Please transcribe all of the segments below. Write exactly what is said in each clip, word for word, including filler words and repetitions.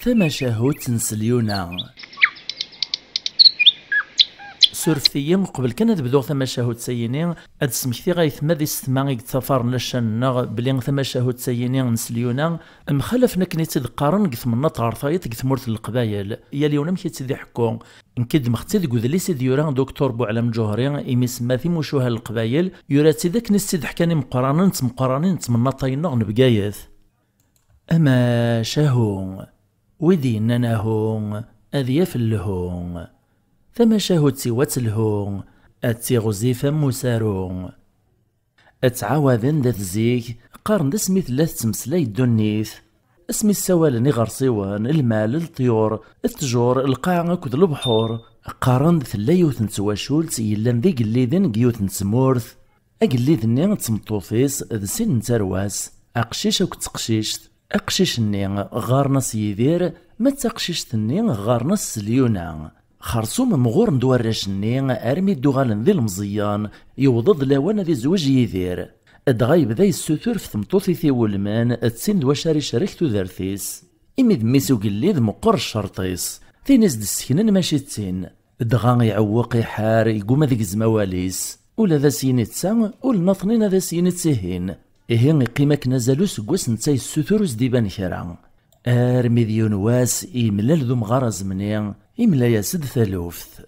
Tamacahut n Selyuna. Surfet-iyi, uqbel kan ad bduɣ tamacahut-ayini, ad d-smektiɣ ayetma d isetma i yeṭṭafaren laccan-nneɣ belli tamacahut-ayini n Selyuna mxalafen akken i tt-id-qqaren deg temnaḍt ɣer tayeḍ deg tmurt n Leqbayel, yal yiwen amek i tt-id-iḥekku. Nekk id-mexti deg udlis i d-yura Doctor Buɛlam Ǧuhri, imi semma timucuha n Leqbayel, yura-tt-id akken i s-tt-id-ḥkan imeqqranen d tmeqqranin n temnaḍt-a-nneɣ n Bgayet. Amacahu, wi d-yennan ahu, ad yaf lhu. Tamacahut-iw ad telhu, ad tiɣzif am usaru. Ad ttɛawaden d at zik, qqaren-d asmi tella tettmeslay ddunit. Asmi ssawalen iɣersiwen, lmal, leṭyur, ttjur, lqaɛa akked lebḥur, qqaren-d tella yiwet n twacult yellan d igelliden deg yiwet n tmurt. Agellid-nni d tmeṭṭut-is d sin n tarwa-s, aqcic akked teqcict. Aqcic-nni ɣɣaren-as Yidir, ma d taqcict-nni ɣɣaren-as Selyuna. Xersum mɣuren-d warrac-nni armi d-uɣalen d ilemẓiyen, yewweḍ-d lawan ad izweǧ Yidir. Dɣa yebda yessutur f tmeṭṭut i t-iwulmen, d tin d wacu ara icerrek tudert-is. Imi d mmi-s ugellid meqqer ccerṭ-is, tin i s-d-sseknen mačči d tin. Dɣa iɛewweq iḥar, iguma ad igzem awal-is. Ula d as-yini d ta, ula n aṭnin ad as-yini d tihin. Ihi iqqim akken azal useggas netta yessutur ur s-d-iban kra. Armi d yiwen wass, yemlal d umɣar azemni, imla-yas-d taluft.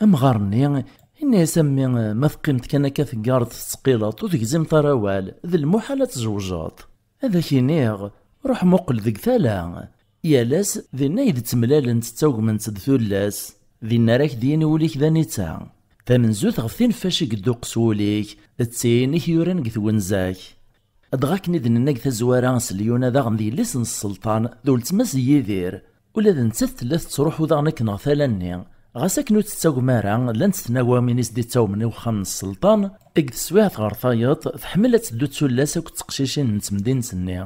Amɣar-nni, yenna-yas: "A mmi, ma teqqimeḍ kan akka teggareḍ tettqileḍ, ur tegzimeḍ ara awal, d lmuḥal ad tzewǧeḍ." "Ad ak-iniɣ, ruḥ muqel deg tala." Yal ass, dinna i d-ttemlalent ttagment-d tullas. Dinna ara k-d-yini wul-ik d anita. Tamenzut ɣef tin fac i yedduqqes wul-ik, d tin i k-yuran deg twenza-k. Dɣa akken i d-nenna deg tazwara, Selyuna daɣen d yelli-s n sselṭan, d weltma-s n Yidir. Ula d nettat tella tettruḥu daɣen akken ɣer tala-nni. Ɣas akken ur tettagem ara, llant tnawamin i s-d-ittawmen i wexxam n sselṭan, deg teswiɛt ɣer tayeḍ, tḥemmel ad teddu d tullas akked teqcicin n temdint-nni.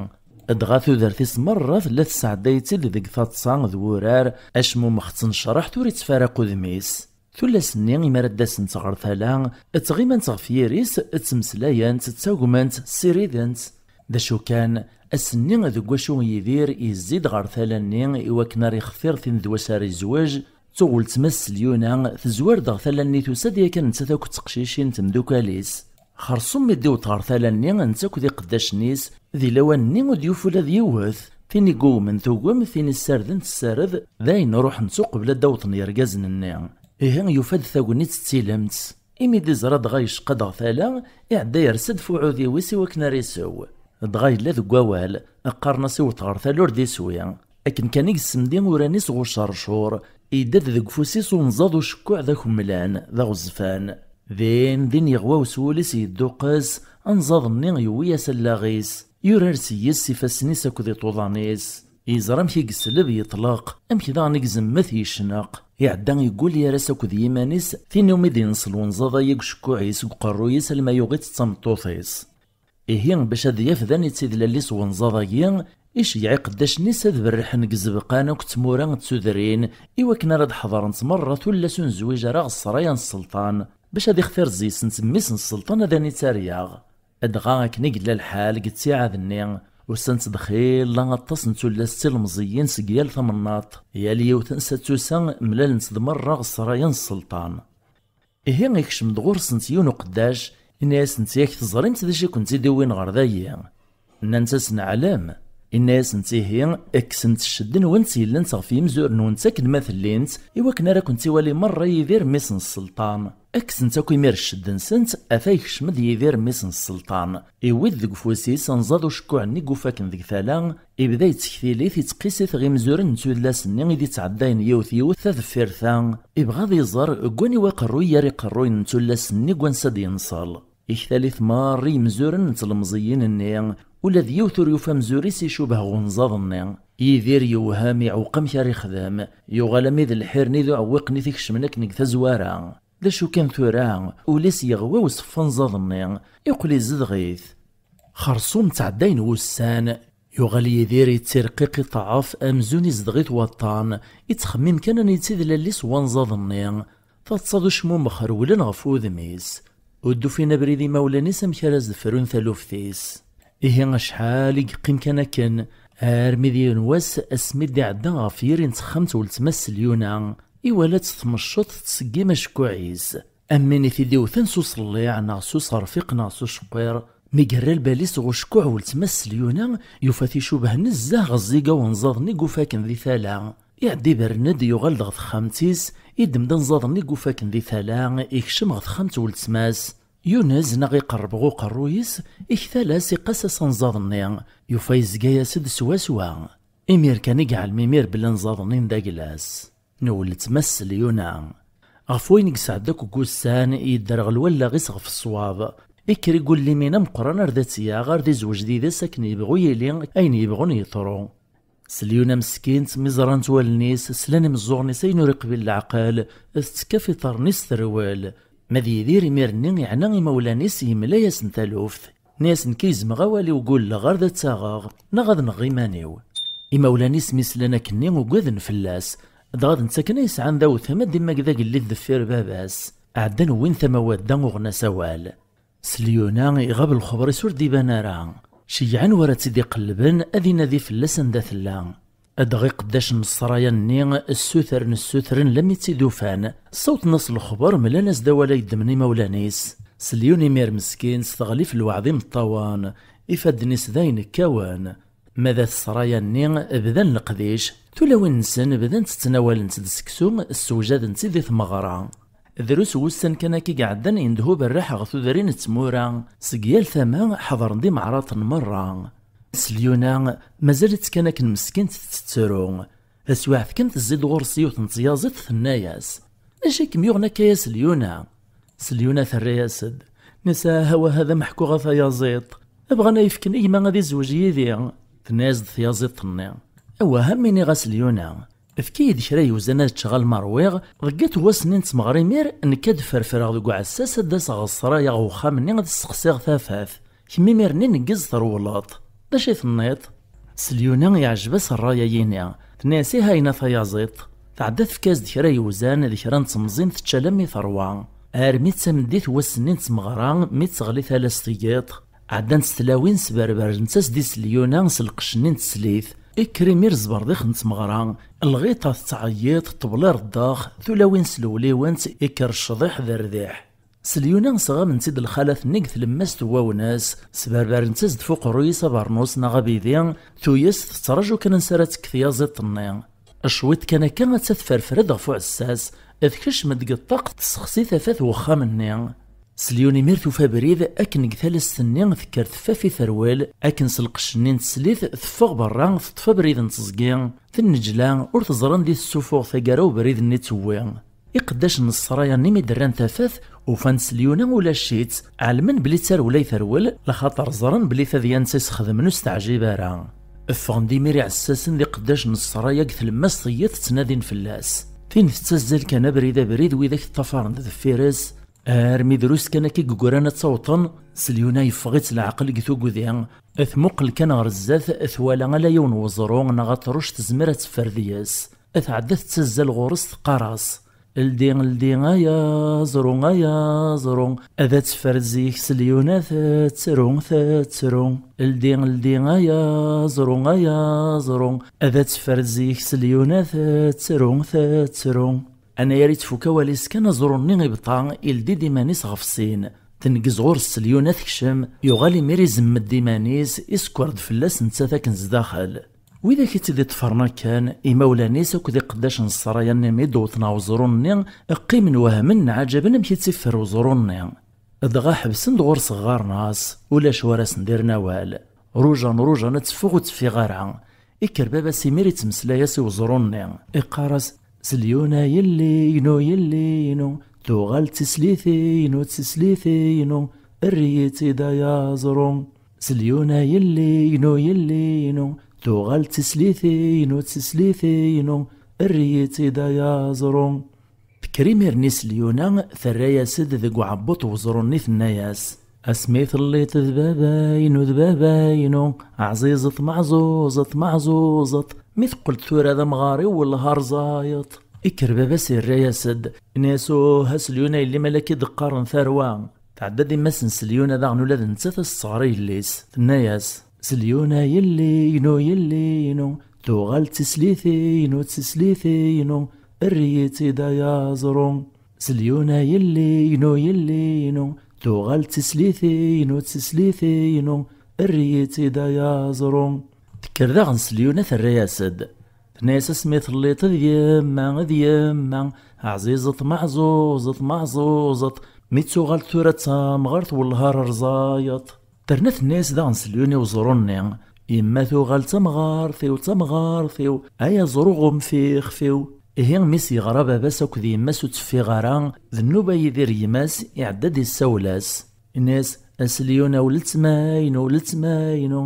Dɣa tudert-is merra tella tesɛedday-itt-id deg taḍsa d wurar, acmumex ttnecraḥ ur ittfaraq udem-is. Tullas-nni, imi ara d-asent ɣer tala, ttɣimant ɣef yiri-s, ttmeslayent, ttagment, ssirident. D acu kan, ass-nni deg wacu Yidir yezzi-d ɣer tala-nni i wakken ara ixtir tin d wacu ara yezweǧ, tuɣ weltma-s Selyuna tezwar-d ɣer tala-nni, tusa-d yakan nettat akked teqcicin temdukal-is. Xersum mi d-iwweḍ ɣer tala-nni, netta akked iqeddacen-is, di lawan-nni ur d-yufi ula d yiwet. Tin iggugmen tugem, tin issarden tessared, d ayen ruḥent uqbel ad d-awḍen yergazen-nni. Ihi yufa-d tagnit d tilemt. Imi d-iẓra dɣa yecqa-d ɣer tala, iɛedda yers-d f uɛudiw-is i wakken ara isew. Dɣa yella deg wawal, qqaren-as iwweḍ ɣer tala ur d-iswi. Akken kan i yessemdi uran-is ɣer ucercur, yedda-d deg ufus-is unẓaḍ ucekkuɛ d akemmlan, d aɣezfan. Din din yeɣwa wes wul-is yedduqqes, anẓaḍ-nni yewwi-yas allaɣ-is, yurar s yes s ifassen-is akked iṭuḍan-is. Yeẓra amek i yesleb yeṭleq, amek daɣen i izemmet yecneq. Iɛedda yeggul yar-as akked yiman-is, tin umi d-yenṣel unẓaḍ-agi deg ucekkuɛ-is, deg uqerruy-is, alma yuɣ-itt d tameṭṭut-is. Ihi, bac ad yaf d anita i d lall-is wenẓaḍ-agi, iceyyeɛ iqeddacen-is ad berrḥen deg izebqan akked tmura d tudrin, i wakken ara d-ḥeḍrent merra tullas ur nezwiǧ ara ɣer ṣṣraya n sselṭan, bac ad ixtir zzi-sent mmi-s n sselṭan ad anita ara yaɣ. Dɣa akken i yella lḥal deg ttiɛad-nni, usant-d xilla aṭas n tullas d tilemẓiyin seg yal tamnaḍt, yal yiwet ansa d-tusa mlalent-d merra ɣer ṣṣraya n sselṭan. Ihi ikcem-d ɣur-sent yiwen uqeddac, inna-yasent: "Yak teẓrimt d acu i kent-id-iwwin ɣer dayi?" Nnant-as: "Neɛlem." Inna-yasent: "Ihi, kksemt ccedd-nwent yellan ɣef yimzur-nwent akken ma tellint, i wakken ara kent-iwali merra Yidir, mmi-s n sselṭan." Kksent akk imir ccedd-nsent, ata yekcem-d Yidir, mmi-s n sselṭan. Iwwi-d deg ufus-is anẓaḍ ucekkuɛ-nni i yufa akken deg tala, ibda yettektil-it, yettqis-it ɣer imzuren n tullas-nni i d-ittɛeddayen yiwet yiwet ta deffir ta. Ibɣa ad iẓer deg waniwa aqerruy yar iqerruyen n tullas-nni deg wansa d-yenṣel. Iktal-it merra imzuren n tlemẓiyin-nni, ula d yiwet ur yufi amzur-is icubeh ɣer unẓaḍ-nni. Yidir yewhem, iɛuq amek ara ixdem, yuɣal ami d lḥir-nni d uɛewwiq-nni t-ikecmen akken deg tazwara. D acu kan tura, ul-is yeɣwa useff anẓaḍ-nni, iqqel izedɣ-it. Xersum ttɛeddayen wussan, yuɣal Yidir yettirqiq iṭṭeɛf amzun izedɣ-it waṭṭan, ittxemmim kan anita i d lall-is wanẓaḍ-nni. Taḍsa d ucmumex rewlen ɣef wudem-is. Ur d-ufin abrid imawlan-is amek ara s-d-frun taluft-is. Ihi acḥal i yeqqim kan akken, Armi d yiwen wass, asmi d-iɛedda ɣef yiri n texxamt n weltma-s Selyuna, iwala-tt tmecceḍ tettseggim acekkuɛ-is. Am win i t-id-iwten s uṣelliɛ neɣ s userfiq neɣ s uceqqiṛ. Mi yerra lbal-is ɣer ucekkuɛ n weltma-s Selyuna, yufa-t icubeh nezzeh ɣer ẓẓiga wenẓaḍ-nni i yufa akken di tala. Iɛedda ibren-d, yuɣal-d ɣer texxamt-is, iddem-d anẓaḍ-nni i yufa akken di tala, ikcem ɣer texxamt n weltma-s. Yunez neɣ iqerreb ɣer uqerruy-is, iktal-as, iqqas-as anẓaḍ-nni, yufa yezga-yas-d swaswa. Imir kan i iɛlem imir belli anẓaḍ-nni d agla-s n weltma-s Selyuna. Ɣef wayen i yesɛedda akk n wussan, yedderɣel wallaɣ-is ɣef ṣṣwab. Ikker igullimin ameqqran ar d at-yaɣ, ar d izweǧ did-s akken yebɣu yili, ayen yebɣun yeḍru. Selyuna meskint, mi ẓrant wallen-is, slan imeẓẓuɣen-is ayen ur iqbil leɛqel, tettekka f iṭarren-is terwel. Ma d Yidir imir-nni iɛna imawlan-is, yemla-yasen taluft. Nni-as, nekk yezmeɣ awal-iw gulleɣ ar d ad tt-aɣeɣ, neɣ ad nɣeɣ iman-iw. Imawlan-is mi slan akkenni ugaden fell-as, dɣa d netta kan ay yesɛan d awtem ad d-immag d agellid deffir baba-s. Ɛeddan wwin tama wadda uɣen-as awal. Selyuna iɣab lexber-is ur d-iban ara. Ceyyɛen wara tt-id-iqellben ad inadi fell-as anda tella. Dɣa iqeddacen n ssraya-nni ssutren ssutren lammi tt-id-ufan, ssawten-as lexber, mlan-as-d awal ay ddmen imawlan-is. Selyuna imir meskint teɣli f lweɛd imeṭṭawen, ifadden-is d ayen kkawen. Ma d at ssraya-nni bdan leqdic, tulawin-nsen bdant ttnawalent-d seksu, ssewjadent-tt-id i tmeɣra. Drus wussan kan akka i iɛeddan yendeh uberraḥ ɣer tudrin n tmura, seg yal tama ḥeḍren-d imeɛraṭen merra. Selyuna mazal-itt kan akken meskint tettru. Taswiɛt kan tezzi-d ɣur-s yiwet n tyaẓiḍt tenna-yas, d acu i kem-yuɣen akka a Selyuna? Selyuna terra-yas-d, nisa, hawa hada meḥkuɣ a tayaẓiḍt, bɣan ay fken i gma ad izweǧ yid-i. Tenna-yas-d tyaẓiḍt-nni, awah am iniɣ a Selyuna, efk-iyi-d kra yewzan ad ččeɣ alma rwiɣ, deg at wass-nni n tmeɣra imir nekk ad d-ferfreɣ deg uɛessas ad d-aseɣ ɣer ssraya ɣer uxxam-nni ad sseqsiɣ tafat. Kemm imir-nni neggez trewleḍ. D acu i tenniḍ? Selyuna yeɛjeb-as ṛṛay-ayini. Tenna-yas, ih ayen a tayaẓiḍt. Tɛedda tefka-as-d kra yewzan d kra n temẓin tečča alammi terwa. Armi d tameddit wass-nni n tmeɣra mi d-teɣli tala s tiyiḍ, ɛeddant tlawin sberberent-as-d i Selyuna s lqecc-nni n teslit. Ikker imir zberḍix n tmeɣra, lɣiṭa tettɛeyyiḍ, ṭṭebla ireḍḍax, tulawin slewliwent, ikker ccḍiḥ d rrdiḥ. Selyuna sɣamen-tt-id lxalat-nni deg tlemmast n wawnas, sberbarent-as-d f uqerruy-is abernus neɣ abidi, tuyes tettraǧu kan ansi ara tekk tyaẓiḍt-nni. Cwiṭ kan akka atta tferfer-d ɣef uɛessas, tekcem-d deg ṭṭaq tessexsi tafat n wexxam-nni. Selyuna imir tufa abrid akken deg talast-nni tekker teffaf i terwel, akken s lqecc-nni n teslit teffeɣ berra, teṭṭef abrid n teẓgi, tennejla, ur teẓri anda i tessufuɣ taggara ubrid-nni tewwi. Iqeddacen n ssraya-nni mi d-rran tafat, ufan Selyuna ulac-itt, ɛelmen belli d tarewla i terwel, laxaṭer ẓran belli tadyant i s-xedmen ur s-teɛjib ara. Ffɣen-d imir iɛessasen d iqeddacen n ssraya deg tlemmast tiyiḍ ttnadin fell-as. Tin tettazzal kan abrid abrid, widak ṭṭafaren-d deffir-s, armi drus kan akka i yeggran ad tt-awṭen, Selyuna yeffeɣ-itt leɛqel deg tugdi. Tmuqel kan ɣer zdat, twala ala yiwen weẓru neɣ aṭruc tezmer ad teffer deg-s. Tɛedda tettazzal ɣur-s teqqar-as, ldi, ldi, ay aẓru, ay aẓru, ad teffer zik Selyuna tettru, tettru. Ldi, ldi, ay aẓru, ay aẓru, ad teffer zik Selyuna tettru, tettru. Anayer i tfuk awal-is kan aẓru-nni ibṭa, ildi-d iman-is ɣef sin. Tneggez ɣur-s Selyuna tekcem, yuɣal imir izemmed-d iman-is, isekker-d fell-as nettat akken zdaxel. Widak i tt-id-iṭṭfren akken, imawlan-is akked iqeddacen n ssraya-nni mi d-wwten ɣer uẓru-nni, qqimen wehmen nɛaǧaben amek i tt-iffer uẓru-nni. Dɣa ḥebsen-d ɣur-s ɣɣaren-as, ulac wara sen-d-irren awal. Rujan, rujan ad teffeɣ ur teffiɣ ara. Ikker baba-s imir ittmeslay-as i uẓru-nni, iqqar-as, Selyuna yelli-inu, yelli-inu, tuɣal d tislit-inu, d tislit-inu, err-iyi-tt-id ay aẓru. Selyuna yelli-inu, yelli-inu, tuɣal d tislit-inu, d tislit-inu, err-iyi-tt-id ay aẓru. Tekker imir-nni Selyuna, terra-yas-d deg uɛebbuṭ n weẓru-nni, tenna-yas, asmi telliḍ d baba-inu, d baba-inu, ɛzizeḍ meɛzuzeḍ, meɛzuzeḍ, mi teqqel-d tura d amɣar-iw wellah rẓayeḍ. Ikker baba-s irra-yas-d, inna-yas, uh a Selyuna yelli, malak i d-qqaren tarwa. Tɛedda-d yemma-s n Selyuna daɣen ula d nettat ad s-tesɣer i yelli-s, tenna-yas, Selyuna yelli-inu, yelli-inu, tuɣal d tislit-inu, d tislit-inu, err-iyi-tt-id ay aẓru. Selyuna yelli-inu, yelli-inu, tuɣal d tislit-inu, d tislit-inu, err-iyi-tt-id ay aẓru. Tekker daɣen Selyuna terra-yas-d. Tenna-yas: "Asmi telliḍ d yemma, d yemma, ɛzizeḍ meɛzuzeḍ, meɛzuzeḍ, mi tuɣal tura d tamɣart, wellah ar rẓayeḍ." Terna tenna-yas daɣen Selyuna i uẓru-nni: "Yemma tuɣal d tamɣart-iw, d tamɣart-iw, ay aẓru ɣumfixef-iw." Ihi mi s-yeɣra baba-s akked yemma-s ur tt-ffiɣ ara, d nnuba Yidir gma-s iɛedda-d issawel-as. Inna-yas: "A Selyuna, ur letma-inu, ur letma-inu,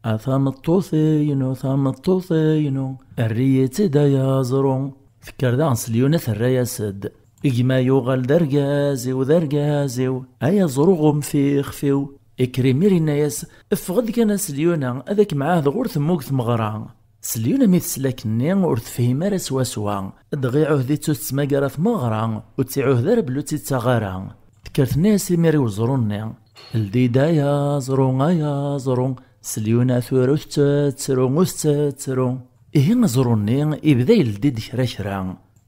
a tameṭṭut-inu, tameṭṭut-inu, err-iyi-tt-id ay aẓru." Tekker daɣen Selyuna terra-yas-d: "Gma yuɣal d argaz-iw, d argaz-iw, ay aẓru ɣumfixef-iw." Ikker imir inna-yas: "Ffeɣ-d kan a Selyuna, ad ak-mɛahdeɣ ur temmug tmeɣra." Selyuna mi tesla akken-nni ur tefhim ara swaswa. Dɣa iɛuhed-itt ur tettmagar ara tmeɣra, ur tt-iɛuhed ara belli ur tt-ittaɣ ara. Tekker tenna-yas imir i uẓru-nni: "Ldi-d ay aẓru, ay aẓru, Selyuna tura ur tettru, ur tettru." Ihi aẓru-nni ibda yeldi-d kra kra.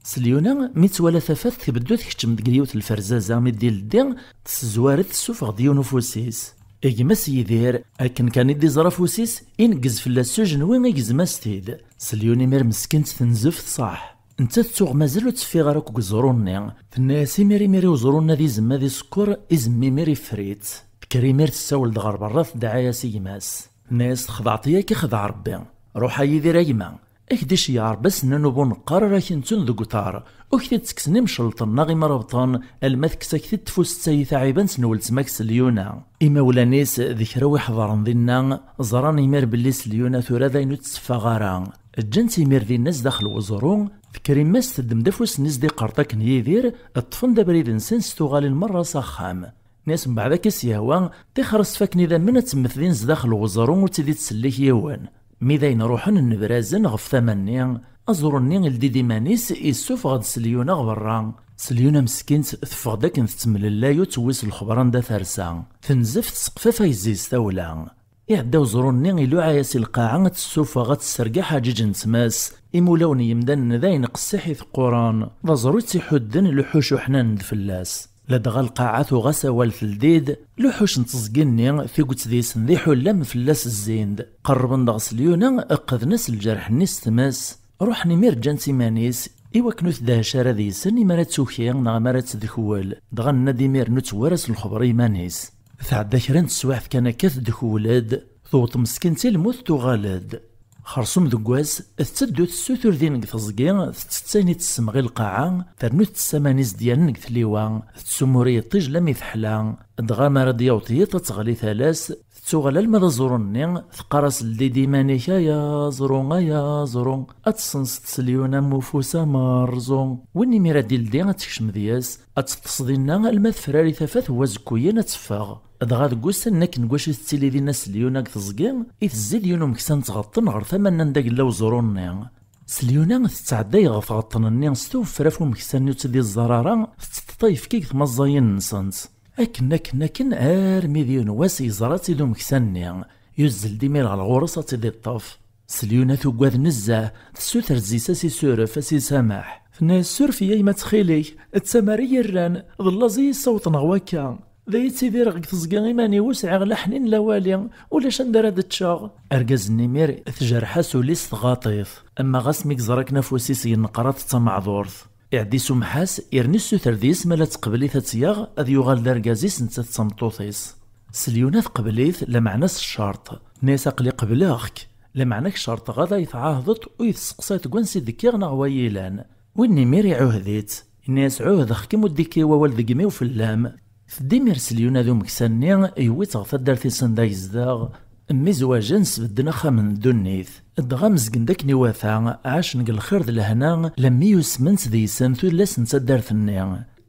Selyuna mi twala tafat tbeddu tkeččem deg yiwet lferzaza, mi d-ileddi tessezwar-d, tessufeɣ-d yiwen ufus-is. Gma-s Yidir, akken kan i d-iẓra afus-is, ineggez fell-as s ujenwi, igzem-as-t-id. Selyuna imir meskint tenzef tṣaḥ. Nettat tuɣ mazal ur teffiɣ ara akk deg uẓru-nni. Tenna-yas imir imir i uẓru-nni ad izem ad isekkeṛ, izem imir iffer-itt. Tekker imir tessawel-d ɣer berra, tedɛa-yas i gma-s. Tenna-yas: "Texdeɛḍ-iyi akka, xdeɛ Rebbi. Ruḥ a Yidir a gma. Ak-d-iceyyeɛ Rebbi asennan ubu neqqar ara k-ntun deg uṭar. Ur k-t-id-ttekksen imcelṭen neɣ imerbṭen, alma tekkes-ak-t-id tfust-ayi taɛibant n weltma-k Selyuna." Imawlan-is d kra wi ḥeḍren dinna, ẓran imir belli Selyuna tura d ayen ur d-teffeɣ ara. Ǧǧan-tt imir dinna zdaxel weẓru, tekker imma-s teddem-d afus-nni s d-iqerṭ akken Yidir, ṭṭfen-d abrid-nsen s tuɣalin merra s axxam. Nni-as mbeɛd akka s-yehwa, tixer-as-tt fakken idammen ad temmet din zdaxel weẓru ur tt-id-ittsellik yiwen. Mi d ayen ruḥen nnebrazen ɣef tama-nni, aẓru-nni ildi-d iman-is, issufeɣ-d Selyuna ɣer berra. Selyuna meskint teffeɣ-d akken tettemlellay ur tewwi s lexber anda tersa. Tenzef tesseqfaf ayezzi s tawla. Iɛedda uẓru-nni iluɛa-yas i lqaɛa ad tessufeɣ ad tesserg aḥaǧiǧ n tmes. Imulawen n yemdanen d ayen qessiḥ i teqquren. D aẓru i tt-iḥudden, luḥuc uḥnanen-d fell-as. Ladɣa lqaɛa tuɣ-as awal teldi-d, luḥuc n teẓgi-nni, tiget deg-sen d iḥullam fell-as zzin-d. Qerrben-d ɣer Selyuna, qqden-as lǧerḥ-nni s tmes. Ruḥen imir ǧǧan-tt iman-is, i wakken ur tdehhec ara deg-sen imi ara tuki neɣ imi ara tedkwel. Dɣa nenna-d imir ur tewwi ara s lexber i yiman-is. Tɛedda kra n teswiɛt kan akka tedkwel-d, tewweḍ meskint i lmut tuɣal-d. Xersum deg wass, tetteddu tessutur din deg teẓgi, tettett ayen i tessemɣi lqaɛa, ternu tettess aman izedyanen deg tliwa, tettsumur i yiṭij lammi teḥla. Dɣa mi ara d-yaweḍ yiḍ ad teɣli tala-s, tettuɣal alma d aẓru-nni, teqqar-as: "Ldi-d iman-ik ay aẓru, ay aẓru, ad tessenseḍ Selyuna am ufus amerẓu." Win imir ad d-ildi ad tekcem deg-s, ad teṭṭes dinna alma tefrari tafat n wazekkuyen ad teffeɣ. Dɣa deg wussan-nni akken deg wacu tettili dinna Selyuna deg teẓgi, i tezzi-d yiwen umeksa n tɣeṭṭen ɣer tama-nni anda yella uẓru-nni. Selyuna tettɛedday ɣer tɣeṭṭen-nni s tuffra ɣef umeksa-nni ur tt-id-iẓẓar ara, tetteṭṭeḍ ayefki deg tmaẓẓayin-nsent. Akken, akken, akken, armi d yiwen wass yeẓra-tt-id umeksa-nni. Yuzzel-d imir ɣer ɣur-s ad tt-id-iṭṭef. Selyuna tugad nezzeh, tessuter-d deg-s ad s-isuref, ad s-isameḥ. Tenna-yas: "Suref-iyi a yemma ttxil-k, d tamar i yi-rran, d llaẓ i yi-ssawḍen ɣer wakka. D ay ttidireɣ deg teẓgi iman-iw ur sɛiɣ la ḥnin la wali, ulac anda ara d-ččeɣ." Argaz-nni imir tjerḥ-as ul-is tɣaṭ-it, ama ɣas mi yeẓra akken afus-is yenneqrat d tameɛdurt. Iɛedda isumeḥ-as, yerna issuter deg-s ma la teqbel-it ad tt-yaɣ, ad yuɣal d argaz-is nettat d tameṭṭut-is. Selyuna teqbel-it, lameɛna s ccerṭ. Tenna-yas: "Aql-i qebleɣ-k, lameɛna ak-cerṭeɣ ad ay-tɛahdeḍ ur yi-testeqsayeḍ deg wansi d-kkiɣ neɣ wa yilan." Win imir iɛuhed-itt, yenna-yas: "Ɛuhdeɣ-kem ur d-ikki wawal deg imi-w fell-am." Tedda imir Selyuna d umeksa-nni, yewwi-tt ɣer taddart-is anda yezdeɣ. Mmi zwajen, sbedden axxam n ddunit. Dɣa mezgen-d akken iwata, ɛacen deg lxir d lehna, lammi usment deg-sen tullas n taddart-nni.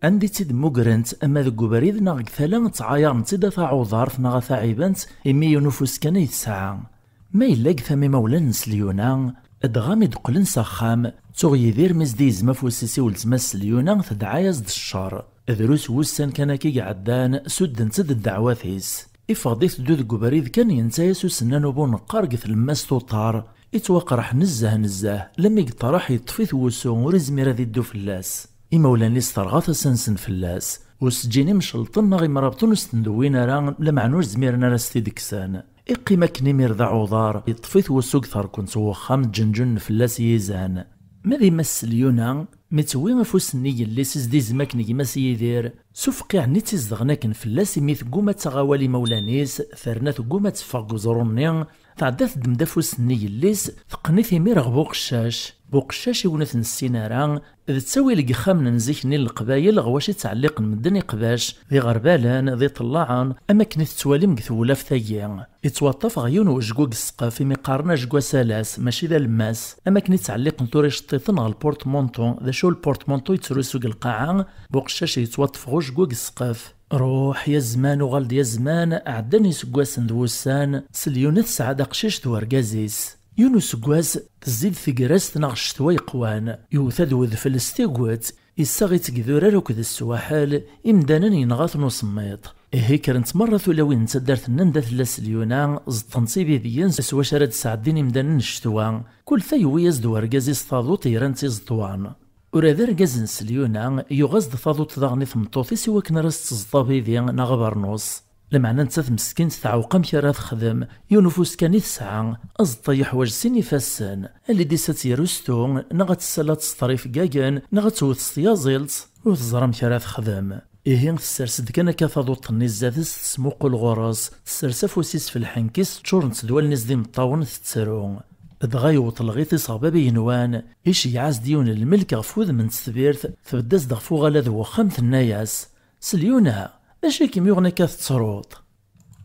Anda i tt-id-mmugrent, ama deg ubrid neɣ deg tala, ttɛayaren-tt-id a taɛuḍart neɣ a taɛibant, imi yiwen ufus kan ay tesɛa. Ma yella deg tama imawlan n Selyuna, dɣa mi d-qqlen s axxam, tuɣ Yidir mi s-d-yezma afus-is i weltma-s Selyuna, tedɛa-yas-d ccer. Drus wussan kan akka i iɛeddan, sudden-tt-id ddeɛwat-is. Iffeɣ-d iteddu deg ubrid kan, yenta-yas usennan ubuneqqar deg tlemmast uṭar. Ittwaqreḥ nezzeh nezzeh, lammi yeṭṭerreḥ yeṭṭef-it wusu, ur izmir ad iddu fell-as. Imawlan-is terɣa tasa-nsen fell-as. Ur s-ǧǧin imcelṭen neɣ imrabṭen, ur s-ten-dewwin ara, lameɛna ur zmiren ara s-t-id-kksen. Iqqim akken imir d aɛuḍar, yeṭṭef-it wusu deg terkent n wexxam, ǧenǧunen fell-as yizan. Ma d yemma-s Selyuna, mi tewwi afus-nni yelli-s, is d-izem akken gma-s Yidir, s ufqiɛ-nni tt-izedɣen akken fell-as, imi tegguma ad taɣ awal imawlan-is, terna tegguma ad teffeɣ deg uẓru-nni, tɛedda teddem-d afus-nni yelli-s, teqqen-it imir ɣer Buqeccac. Buqeccac, i wen ur t-nessin ara, d ttawil deg yexxamen n zik-nni n Leqbayel, ɣer wacu i ttɛelliqen medden iqbac, d iɣerbalen, d iṭellaɛen, am akken i tettwalim deg tewlaft-agi. Ittwaṭṭaf ɣer yiwen wejgu deg ssqef, imi qqaren ajgu asalas, mačči d alemmas, am akken i ttɛelliqen tura iceṭṭiḍen ɣer lportmanto. D acu lportmanto yettrusu deg lqaɛa? Buqeccac yettwaṭṭef ɣer ujgu deg ssqef. Ruḥ ya zman, uɣal-d ya zman, ɛeddan iseggasen d wussan, Selyuna tesɛa-d aqcic d urgaz-is. Yiwen useggas, tezzi-d tegrest neɣ ccetwa yeqwan, yewwet-d wedfel s tiget, issaɣ-itt deg idurar akked swaḥel, imdanen yenɣa-ten usemmiḍ. Ihi kkrent merra tulawin n taddart-nni anda tella Selyuna, ẓeṭṭent ibidyen s wacu ara d-sɛeddin imdanen n ccetwa. Kul ta yewwi-yas-d urgaz-is taḍuṭ yeran tiẓeṭwan. Ula d argaz n Selyuna, yuɣ-as-d taḍuṭ daɣen i tmeṭṭut-is i wakken ara s-teẓḍ abidi neɣ abernus. Lameɛna nettat meskint teɛweq amek ara texdem, yiwen ufus kan i tesɛa, aẓeṭṭa yeḥwaǧ sin ifassen, alidis ad tt-yerustu, neɣ ad tessal ad tesṭer ifeggagen, neɣ ad tewwet s tyaẓilt, ur teẓri amek ara texdem. Ihi tessers-d kan akka taḍuṭ-nni zdat-s, tesmuqul ɣur-s, tessers afus-is f lḥenk-is, ččurent-d wallen-is d imeṭṭawen, tettru. Dɣa yewweḍ lɣiṭ-is ɣer bab igenwan, iceyyeɛ-as-d yiwen n lmelk ɣef wudem n tetbirt, tbedd-as-d ɣef uɣalad n wexxam, tenna-yas: "Selyuna, d acu i kem-yuɣen akka tettruḍ?"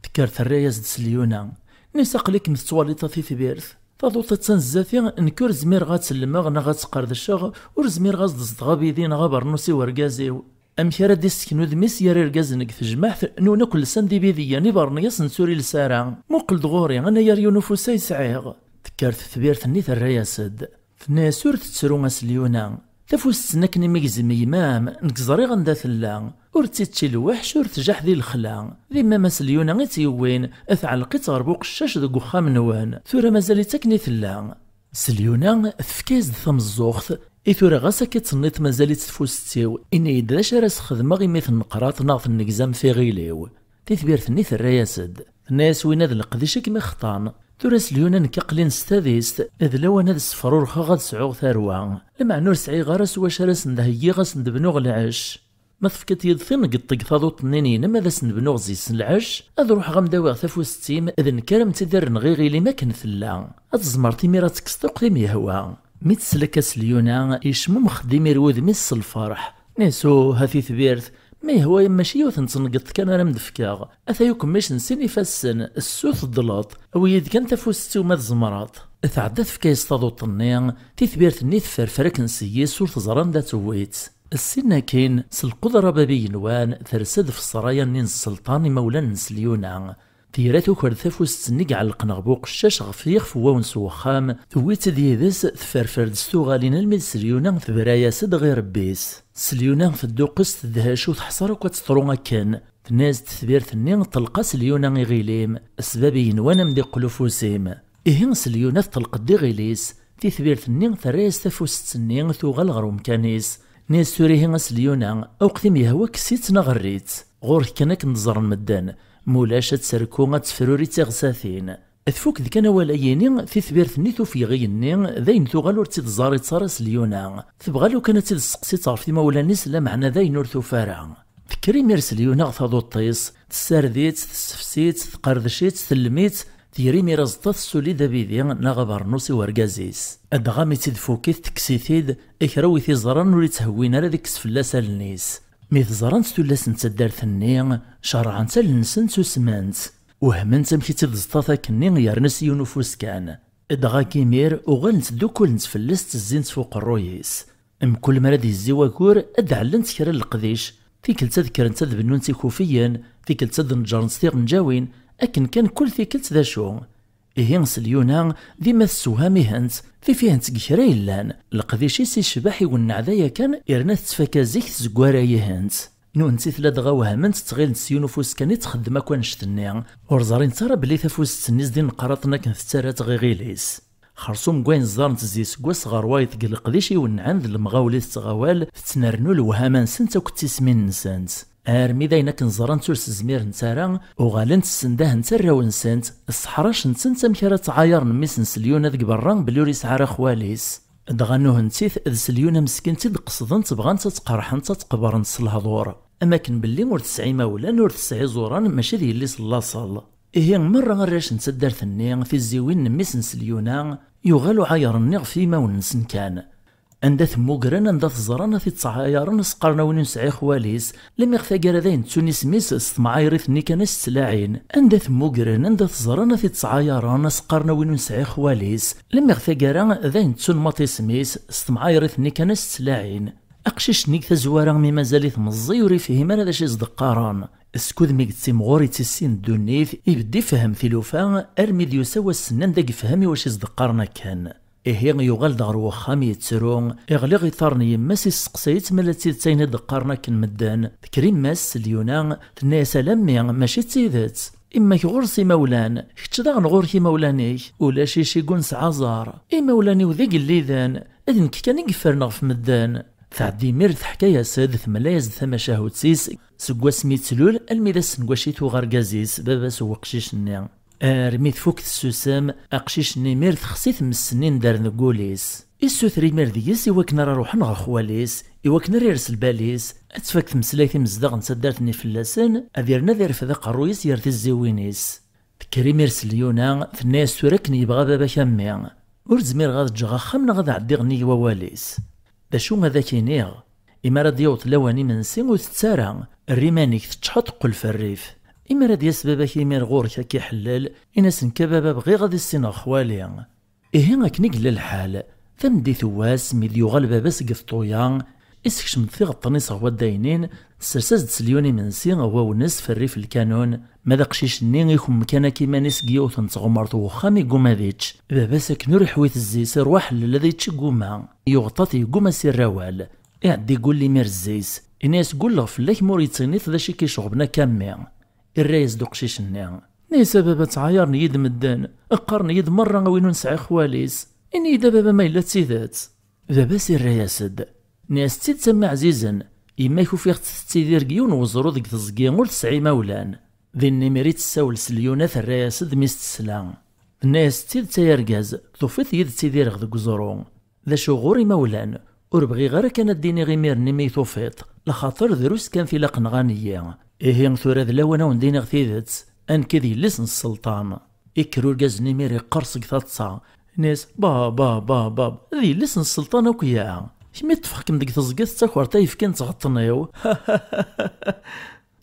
Tekker terra-yas-d Selyuna: "Nis aql-ikem tettwaliḍ a titbirt? Taḍuṭ attan zdat-i, nekk ur zmireɣ ad tt-llemeɣ neɣ ad tt-qerdceɣ, ur zmireɣ ad s-d-ẓḍeɣ abidi neɣ abernus i urgaz-iw. Amek ara d-issken udem-is gar irgazen deg tejmaɛt, nwen akk lsan d ibidiyen, ibernyas-nsen ur iles ara? Muqel-d ɣur-i, anayer yiwen ufus ay sɛiɣ." Tekker tetbirt-nni terra-yas-d. Tenna-yas: "Ur tettru a Selyuna. Tafust-nni akken i m-igzem yemma-m, nekk ẓriɣ anda tella. Ur tt-ičči lweḥc, ur tjaḥ di lexla. D yemma-m a Selyuna i tt-yewwin, tɛelleq-itt ɣer Buqeccac deg uxxam-nwen. Tura mazal-itt akken i tella." Selyuna tefka-yas-d tameẓẓuɣt, i tura ɣas akka i tt-tenniḍ mazal-itt tfust-iw, ini-yi-d d acu ara s-xedmeɣ imi tenneqraḍ neɣ tennegzam tiɣil-iw. Titbirt-nni terra-yas-d. Tenna-yas: "Winna d leqdic i kem-ixeṭṭan. Tura Selyuna nekk aql-in s tadist, d lawan ad ssefrurex ad sɛuɣ tarwa. Lameɛna ur sɛiɣ ara s wacu ara sen-d-heggiɣ, ad sen-d-bnuɣ lɛecc. Ma tefkiḍ-yi-d tineggeḍt deg taḍuṭ-nni-inem ad asen-d-bnuɣ zi-s lɛecc, ad ruḥeɣ ad m-d-awiɣ tafust-im, d nekk ara m-tt-id-irren ɣer iɣil-im akken tella. Ad tzemreḍ imir ad tekkseḍ akk tim yehwa." Mi tesla akka Selyuna, yecmumex-d imir wudem-is s lferḥ. Tenna-yas: "Uh, a titbirt, ma yehwa-yam mačči yiwet n tneggeḍt kan ara m-d-fkeɣ. Ataya ukemmic n sin ifassen, ssu teddleḍ. Awi-yi-d kan tafust-iw ma tzemreḍ." Tɛedda tefka-yas taḍuṭ-nni, titbirt-nni tefferfer akken s yis ur teẓri anda tewwi-tt. Ssin akkin, s lqudra bab igenwan, tersa-d f ssraya-nni n sselṭan imawlan n Selyuna. Tira tuker-d tafust-nni iɛellqen ɣef uqeccac ɣef yixef n wawen s wexxam, tewwi-tt-id yid-s, tefferfer-d s tuɣalin almi d Selyuna tebra-yas-d ɣer rebbi-s. Selyuna tedduqqes, tedhec, ur teḥṣer akk ad teḍru akken. Tenna-yas-d tetbirt-nni: "Ṭelq a Selyuna iɣil-im, s bab igenwan a m-d-iqqel ufus-im." Ihi Selyuna teṭleq-d iɣil-is, titbirt-nni terra-yas tafust-nni, tuɣal ɣer umkan-is. Tenna-yas tura ihi a Selyuna, awqet i m-yehwa kkes-itt neɣ err-itt. Ɣur-k kan akken d-ẓren medden, mulac ad terku ad tefruri d tiɣsatin. Tfuk-d kan awal-ayini, titbirt-nni tufeg igenni, d ayen tuɣal ur tt-id-ẓarit ara Selyuna. Tebɣa lukan ad tt-id-testeqsi ɣef imawlan-is, lameɛna d ayen ur tufi ara. Tekker imir Selyuna ɣer taḍuṭ-is, tessared-itt, tessefsi-tt, tqerdec-itt, tellem-itt, tger imir aẓeṭṭa, tessuli-d abidi neɣ abernus i urgaz-is. Dɣa mi tt-id-tfuk-it, tekkes-it-id, kra wi t-iẓran ur itthewwin ara ad ikkes fell-as allen-is. Mi t-ẓrant tullas n taddart-nni, cerɛent allen-nsent, susment. Wehment amek i tt-id-ẓeṭṭat akkenni yerna s yiwen ufus kan. Dɣa akk imir uɣalent ddukulent fell-as, ttezzint f uqerruy-is. Mkul mi ara d-yezzi wagur, ad d-ɛellent kra n leqdic. Tikkelt ad kkrent ad bennunt ikufiyen, tikkelt ad neǧǧrent tiɣenǧawin, akken kan kul tikkelt d acu. Ihi Selyuna dima tessewham-ihent, tif-ihent deg kra yellan, leqdic-is icbeḥ iwenneɛ d aya kan, yerna tettfaka zik tzeggara-ihent. Nuhenti tella dɣa wehment, ttɣilent s yiwen ufus kan i txeddem akk annect-nni, ur ẓrint ara belli tafust-nni zdi n qqraṭen akken tettarra-tt ɣer iɣil-is. Xersum n wayen ẓẓarent zi seg wass ɣer wayeḍ deg leqdic iwennɛen d lemɣawla i tettɣawal, tettnernu lewhama-nsent akked tismin-nsent. Armi d ayen akken ẓrant ur s-zmirent ara, uɣalent ssendahent arraw-nsent, sseḥracent-tent amek ara ttɛayaren mmi-s n Selyuna deg berra belli ur yesɛi ara xwal-is. Dɣa nuhentit d Selyuna meskint i d-qesdent, bɣant ad tt-qerḥent, ad tt-qebrent s lehdur, am akken belli ur tesɛi imawlan, ur tesɛi iẓuran, mačči d yelli-s n laṣel. Ihi merra arrac n taddart-nni, tiziwin n mmi-s n Selyuna, yuɣal uɛayer-nni ɣef yimawen-nsen kan. Anda t-mmugren, anda t-ẓran, ad t-ttɛayaren, s qqaren a win ur nesɛi xwal-is, lemmi ɣ taggara d ayen ttun isem-is s temɛayrit-nni kan a s-ttlaɛin. Anda t-mmugren, anda t-ẓran, ad t-ttɛayaren, s qqaren a win ur nesɛi xwal-is, lemmi ɣ taggara d ayen ttun maṭ isem-is s temɛayrit-nni kan a s-ttlaɛin. Aqcic-nni deg tazwara mi mazal-it meẓẓi ur ifhim ara d acu i s-d-qqaren. Skud mi yettimɣur ittissin ddunit, ibedd ifhem tilufa, armi d yusa wass-nni anda yefhem i wacu i s-d-qqaren akken. Ihi yuɣal-d ɣer wexxam yettru, iɣli ɣ iṭarren n yemma-s, isseqsay-itt ma la d tidet ayen i d-qqaren akken medden. Tekker yemma-s Selyuna, tenna-yas: "A lammi, mačči d tidet. Imma-k ɣur-s imawlan, kečč daɣen ɣur-k imawlan-ik. Ulac icigun s aẓar. Imawlan-iw d igelliden, d nekk kan i yeffren ɣef medden." Tɛeddi imir teḥka-yas-d, temla-yas-d tamacahut-is, seg wasmi i tlul almi d ass n wacu i tuɣ argaz-is, baba-s n weqcic-nni. Armi tfuk tessusem, aqcic-nni imir texsi tmes-nni indaren deg wul-is. Issuter imir deg-s i wakken ara ruḥen ɣer xwal-is, i wakken ara ires lbal-is, ad tfak tmeslayt imezdaɣ n taddart-nni fell-asen, ad irnu ad irfed aqerruy-is ger tizziwin-is. Tekker imir Selyuna, tenna-yas: "Tura akken yebɣa baba-k a mmi, ur zmireɣ ad ǧǧeɣ axxam neɣ ad ɛeddiɣ nnig wawal-is. D acu ad ak-iniɣ? Imi ara d-yaweḍ lawan imensi ur tett ara, err iman-ik teččḥeḍ, qqel f rrif. Imi ara d-yas baba-k imir ɣur-k ad k-iḥellel, in-as nekk a baba bɣiɣ ad issineɣ xwali." Ihi akken i yella lḥal, tameddit n wass mi d-yuɣal baba-s seg Teṭṭuya, isekcem-d tiɣeṭṭen-is ɣer waddaynin, tessers-as-d Selyuna imensi ɣer wawnes f rrif lkanun, ma d aqcic-nni ikum kan akka iman-is deg yiwet n tɣemert n wexxam, iguma ad ičč. Baba-s akken ur iḥwi tezzi-s, iruḥ ḥellel ad ičč, iguma. Yuɣeṭ-at, iguma s irrawal. Iɛeddi igulli imir zzi-s, ini-as: "Gulleɣ fell-ak ma ur yi-d-tiniḍ d acu i k-iceɣben akka a mmi." Irra-yas-d uqcic-nni: "Nni-as a baba ttɛayaren-iyi-d medden, qqaren-iyi-d merra a win ur nesɛi xwal-is. Ini-yi-d a baba ma yella d tidet." Baba-s irra-yas-d: "Nni-as d tidet a mmi ɛzizen, yemma-k ufiɣ-tt tettidir deg yiwen weẓru deg teẓgi ur tesɛi imawlan." Din imir i tessawel Selyuna, terra-yas-d mi s-tesla. Tenna-yas: "D tidet ay argaz, tufiḍ-iyi d ttidireɣ deg uẓru. D acu ɣur imawlan, ur bɣiɣ ara kan ad d-iniɣ imir-nni mi tufiḍ, laxaṭer drus kan tilaq nɣan-iyi. Ihi tura d lawan a wen-d-iniɣ tidet, a nekk d yelli-s n sselṭan." Ikker urgaz-nni imir iqqers seg taḍsa, ini-as: "Bab, bab, bab, bab, d yelli-s n sselṭan akk ya. Kemm i ṭṭfeɣ-kem deg teẓgi tettakreḍ ayefki n tɣeṭṭen-iw."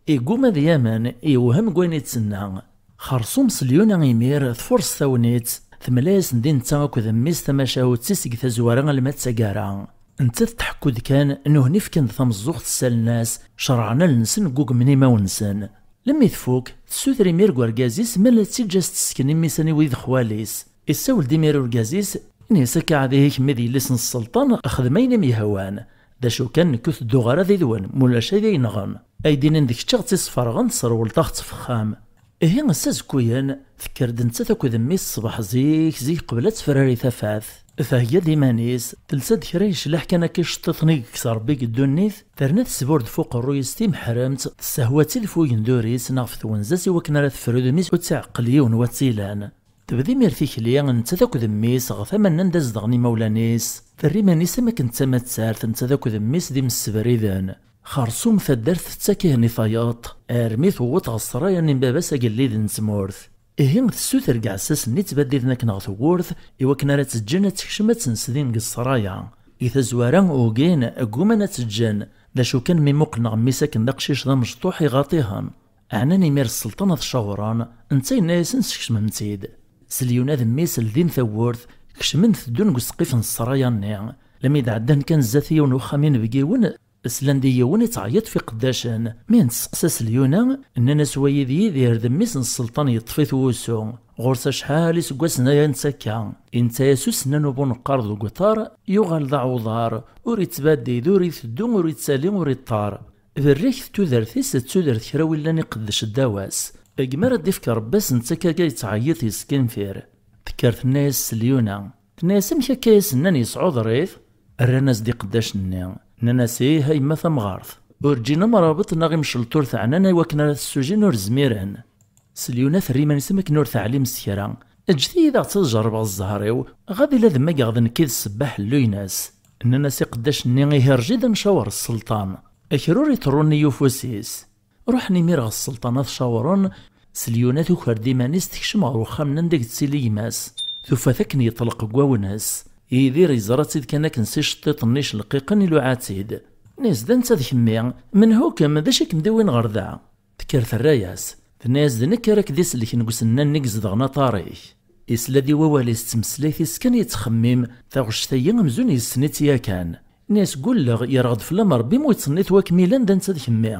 Iguma ad yamen, yewhem deg wayen i d-tenna. Xersum Selyuna imir tfurṣ tagnit, temla-yasen-d i netta akked mmi-s tamacahut-is seg tazwara alma d taggara. Nettat tḥekku-d kan, nuhni fkan-d tameẓẓuɣt, ssalen-as, cerɛen allen-nsen, ggugmen imawen-nsen. Lemmi tfuk, tessuter imir deg urgaz-is ma la tt-iǧǧ a s-tessken i mmi-s aniwi d xwal-is. Issawel-d imir urgaz-is, ini-as: "Akka ɛad ihi kemm d yelli-s n sselṭan, xdem ayen i m-yehwan. D acu kan, nekk ur tedduɣ ara did-wen, mulac ad iyi-nɣen. Ay d-inin d kečč a ɣ-tt-isferɣen, tesrewleḍ a ɣ-tt-fexxam." Ihi ass azekkuyen, tekker-d nettat akked mmi-s ṣṣbeḥ zik zik qbel ad tefrari tafat. Thegga-d iman-is, telsa-d kra yecleḥ kan akka iceṭṭiḍen i yekkes Rebbi deg ddunit, terna tesbur-d f uqerruy-is timeḥremt, tessehwa-tt-id f ugendur-is neɣ f twenza-s i wakken ara tefru udem-is ur tt-iɛeqqel yiwen watt ilan. Tebda imir tikli, nettat akked mmi-s, ɣer tama-nni anda zedɣen imawlan-is. Terra iman-is am akken d tamattart, nettat akked mmi-s d imessebriden. Xersum taddart tettak ihen i tayeḍ, armi tewweḍ ɣer ssṛaya-nni n baba-s agellid n tmurt. Ihi tessuter deg iɛessasen-nni ttbaddiden akken ɣer tewwurt, i wakken ara tt-ǧǧen ad tekcem ad tt-nsdin deg ssṛaya. Deg tazwara, ugin, gguman ad tt-ǧǧen. D acu kan, mi muqlen ɣer mmi-s akken d aqcic d amecṭuḥ, iɣaṭ-ihen. Ɛnan imir sselṭan ad cawren, netta yenna-yasen: "Sekcmem-tt-id." Selyuna d mmi-s ldin tawwurt, kecmen teddun deg useqqif n ssṛaya-nni. Lami d-ɛeddan kan zdat yiwen uxxam inebgiwen, slan-d i yiwen ittɛeyyiḍ f iqeddacen. Mi n-testeqsa Selyuna, nnan-as: "Wayi d Yidir, d mmi-s n sselṭan, yeṭṭef-it wusu. Ɣur-s acḥal iseggasen aya netta akka." Inta-yas usennan ubuneqqar deg uṭar, yuɣal d aɛuḍar, ur ittbaddid, ur iteddu, ur ittali, ur iṭṭar. Berriket tudert-is d tudert kra willan iqeddec ddaw-as. Deg mi ara d-ifk Rebbi-s, netta akka yettɛeyyiḍ yeskinfir. Tekker tenna-yas s Lyuna. Tenna-yas: "Amek akka i s-nnan yesɛuḍer-it?" Rran-as-d iqeddacen-nni. Nnan-as: "Ih, a yemma tamɣart. Ur ǧǧin amrabeṭ neɣ imcelṭ ur teɛnan i wakken ara t-ssujin, ur zmiren." S Lyuna terra iman-is am akken ur teɛlim s kra. "Ǧǧet-iyi daɣ ad tt-ad jerrbeɣ zzher-iw, ɣad ila d mageɣ d nekk i d ssebba ḥellu-ines." Nnan-as iqeddacen-nni: "Ihi rǧi-d ad ncawer sselṭan. Akra ur iṭerrun i ufus-is." Ruḥen imir ɣer sselṭan ad t-cawren. S Lyuna tuker-d iman-is, tekcem ɣer uxxam-nni anda i yettili gma-s. Tufa-t akken yeṭleq deg wawnes. Yidir yeẓra-tt-id kan akken s iceṭṭiṭen-nni icelqiqen, iluɛa-tt-id. Nnan-as: "D netta d kemmi? Menhu-kem? D acu i kem-d-iwin ɣer da?" Tekker terra-yas. Tenna-yas: "D nekk ara k-d-isellken deg usennan-nni izedɣen aṭar-ik." Isla-d i wawal-is d tmeslayt-is kan yettxemmim, taɣect-agi amzun yessen-itt yakan. Nnan-as: "Gulleɣ, yerɣ-d fell-am Rebbi mi ur yettṣennit wakmi llan d netta d kemmi."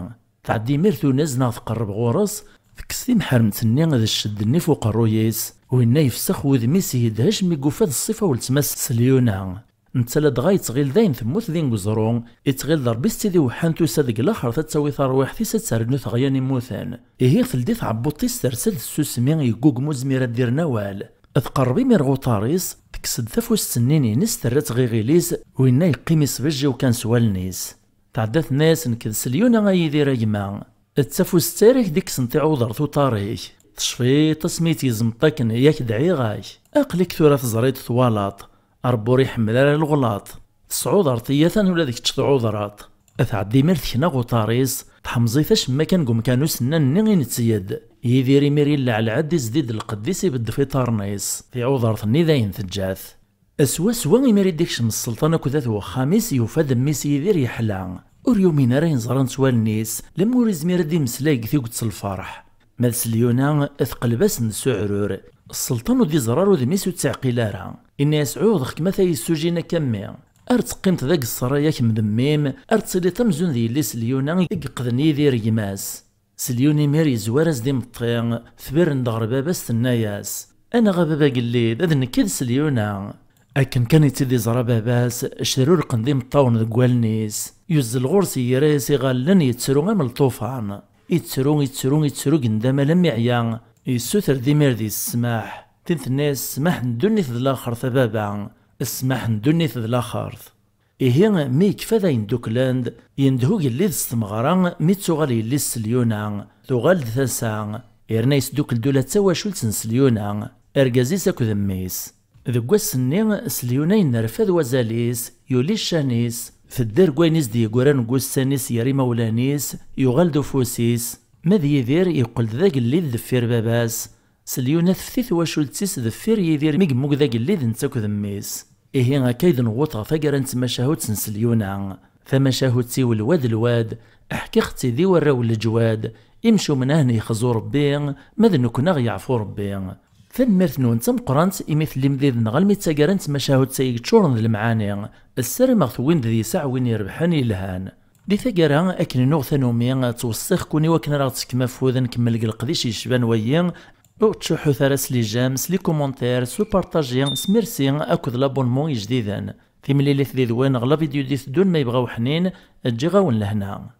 Tɛeddi imir tunez neɣ tqerreb ɣur-s, tekkes timḥermt-nni d ccedd-nni f uqerruy-is, winna yefsex wudem-is yedhec mi yufa d ṣṣifa weltma-s s Lyuna. Netta ladɣa yettɣil dayen temmut din deg uẓru, yettɣil d Rebbi s tid iweḥḥan tusa-d deg laxert ad tawi tarwiḥt-is ad ternu teɣya n immuten. Ihi teldi tɛebbuḍt-is tersa-d s tsusmi, yeggugem ur zmir ad d-irren awal. Tqerreb imir ɣer uṭar-is, tekkes-d tafust-nni-ines terra-tt ɣer iɣil-is, winna yeqqim isbejjiw kan s wallen-is. Tɛedda tenna-yas: "Nekk d Selyuna a Yidir a gma." "D tafust-a ara k-d-ikksen tiɛuḍert uṭar-ik. Tecfiḍ asmi i t-gezmeḍ akken, yak dɛiɣ-ak. Aql-ik tura teẓriḍ twalaḍ. Ṛebbi ur iḥemmel ara leɣlaṭ. Tesɛuḍreḍ-iyi atan ula d kečč tɛuḍreḍ." Tɛedda imir tekna ɣer uṭar-is, tḥemẓ-it acemma kan deg umkan usennan-nni i netteg-d. Yidir imir ileɛleɛ-d, izdi-d lqedd-is, ibedd f iṭarren-is. Tiɛuḍert-nni dayen teǧǧa-t. Swaswa imir i d-ikcem sselṭan akked at wexxam-is, yufa-d mmi-s Yidir yeḥla. Ur yumin ara ayen ẓran s wallen-is, lemmer ur izmir ad d-imeslay deg tuget s lferḥ. Ma d Selyuna, teqleb-asen-d s uɛrur. Sselṭan ur d-iẓerr ara udem-is, ur tt-iɛqil ara. Inna-yas: "Ɛuhdeɣ-kem a tayessujin akka mmi. Ar teqqimeḍ deg ṣṣray-ak m d mmi-m, ar tettiliḍ amzun d yelli-s Selyuna i yeqqden Yidir gma-s." Selyun imir yezwar-as-d imeṭṭi, tberren-d ɣer baba-s, tenna-yas: "Anaɣ a baba agellid, d nekk i d Selyuna." Akken kan i tt-id-iẓra baba-s, crurqen-d imeṭṭawen deg wallen-is. Yuzzel ɣur-s, yerra-yas iɣallen, yettru am lṭufan. Yettru, yettru, yettru, gendam alammi yeɛya. Yessuter-d imir deg-s ssmaḥ. Tin tenna-yas: "Ssmaḥ n ddunit d laxert a baba. Ssmaḥ n ddunit d laxert." Ihi, mi yekfa dayen dduklen-d, yendeh ugellid s tmeɣra mi d-tuɣal yelli-s Selyuna. Tuɣal-d tasa, yerna yesdukkel-d ula d tawacult n Selyuna, argaz-is akked mmi-s. Deg wass-nni, Selyuna yennerfad wazal-is, yuli ccan-is, tedder deg wayen i s-d-yeggran deg ussan-is gar imawlan-is, yuɣal-d ufus-is. Ma d Yidir, yeqqel-d d agellid deffir baba-s. Selyuna tefti twacult-is deffir Yidir mi yemmug d agellid netta akked mmi-s. Ihi akka i d-newweḍ ɣer taggara n tmacahut n Selyuna. Tamacahut-iw lwad lwad, ḥkiɣ-tt-id i warraw n leǧwad, imcumen a hen-yexzu Rebbi, ma d nekkni a ɣ-yeɛfu Rebbi. Tanemmirt-nwen d tameqqrant imi tellim did-neɣ almi d taggara n tmacahut-a i yeččuren d lemɛani. Ssarameɣ tewwim-d deg-s aɛwin irebḥen yelhan. Di taggara, akken i nuɣ tanumi, ttweṣṣiɣ-ken i wakken ara ɣ-tefkem afud ad nkemmel deg leqdic yecban wayi. Ur ttcuḥḥut ara s les j'aime, s les commentaires, s upartaji, s merci akked l'abonnement ijdiden. Timlilit did-wen ɣer la vidéo d-iteddun ma yebɣa uḥnin, ǧǧiɣ-awen lehna.